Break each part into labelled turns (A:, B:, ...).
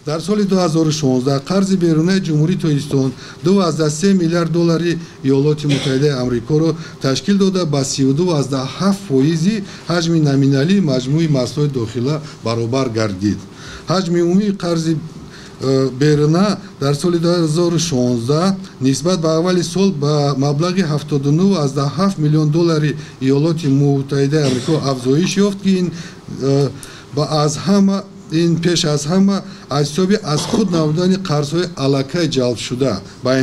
A: Дар соли 2016 қарзи берунаи Ҷумҳурии Тоҷикистон 2,3 миллиард доллари Иёлоти Муттаҳидаи Амрикоро ташкил дода, ба 32,7% ҳаҷми номиналии маҷмӯи маҳсулоти дохила баробар гардид. Ҳаҷми умумии қарзи беруна дар соли 2016 нисбат ба аввали сол ба маблағи 79,7 миллион доллари Иёлоти Муттаҳидаи Амрико афзоиш ёфт, ки ин аз ҳама ин пеш аз ҳама аз ҳисоби аз худ намудани қарзҳои аллакай ҷалбшуда, ба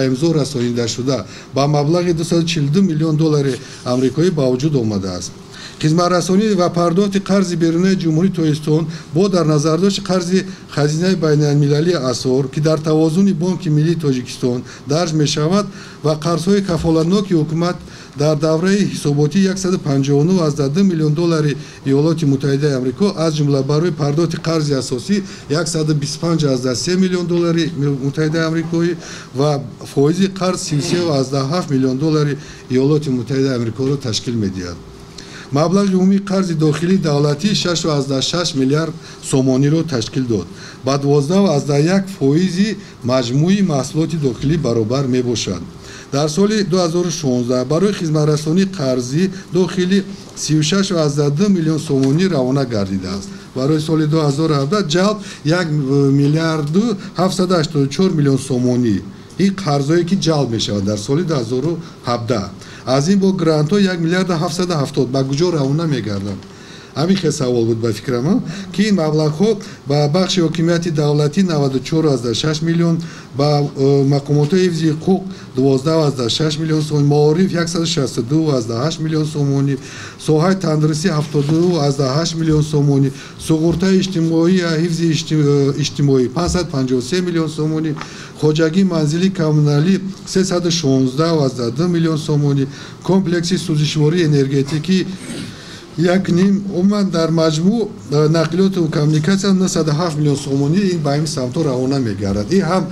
A: имзо расонидашуда ба маблағи 242 миллион доллари амрикоӣ ба вуҷуд омадааст. Хизматрасонӣ ва пардохти қарзи берунаи Ҷумҳурии Тоҷикистон бо дар назардошти қарзи Хазинаи байналмилалии асъор, ки дар тавозуни Бонки Миллии Тоҷикистон дарҷ мешавад, ва қарзҳои кафолатноки ҳукумат дар давраи ҳисоботӣ 159,2 миллион доллари Иёлоти Муттаҳидаи Амрико, аз ҷумла барои пардохти қарзи асосӣ 125,3 миллион доллари Муттаҳидаи Амрикоӣ ва фоизи қарз 33,7 миллион доллари Иёлоти Муттаҳидаи Амрикоро ташкил медиҳад. Маблағи умумии қарзи дохилии давлатӣ 6,6 миллиард сомониро ташкил дод, ба 12,1% маҷмӯи маҳсулоти дохилӣ баробар мебошад. Дар соли 2016 барои хизматрасонии қарзии дохилӣ 36,2 миллион сомонӣ равона гардидааст. Барои соли 2017 ҷалб 1 миллиарду 784 миллион сомонӣ. Ин қарзҳое, ки ҷалб мешавад дар соли 2017. Аз ин бо грантҳо 1 миллиарду 770 ба куҷо равона мегарданд? Ҳамин хел савол буд, ба фикрам, ки ин маблағҳо ба бахши ҳокимияти давлатӣ 94,6 миллион, ба мақомотҳои ҳифзи ҳуқуқ 12,6 миллион сомонӣ, маориф 162,8 миллион сомонӣ, соҳаи тандурустӣ 72,8 миллион сомонӣ, суғуртаи иҷтимоӣ ҳифзи иҷтимоӣ 553 миллион сомонӣ, хоҷагии манзили коммуналӣ 316,2 миллион сомонӣ, комплекси сӯзишвории энергетикӣ як ним, умуман дар маҷмӯъ нақлиёту коммуникатсия 907 миллион сомонӣ ин ба ин самтҳо равона мегардад. Ин ҳам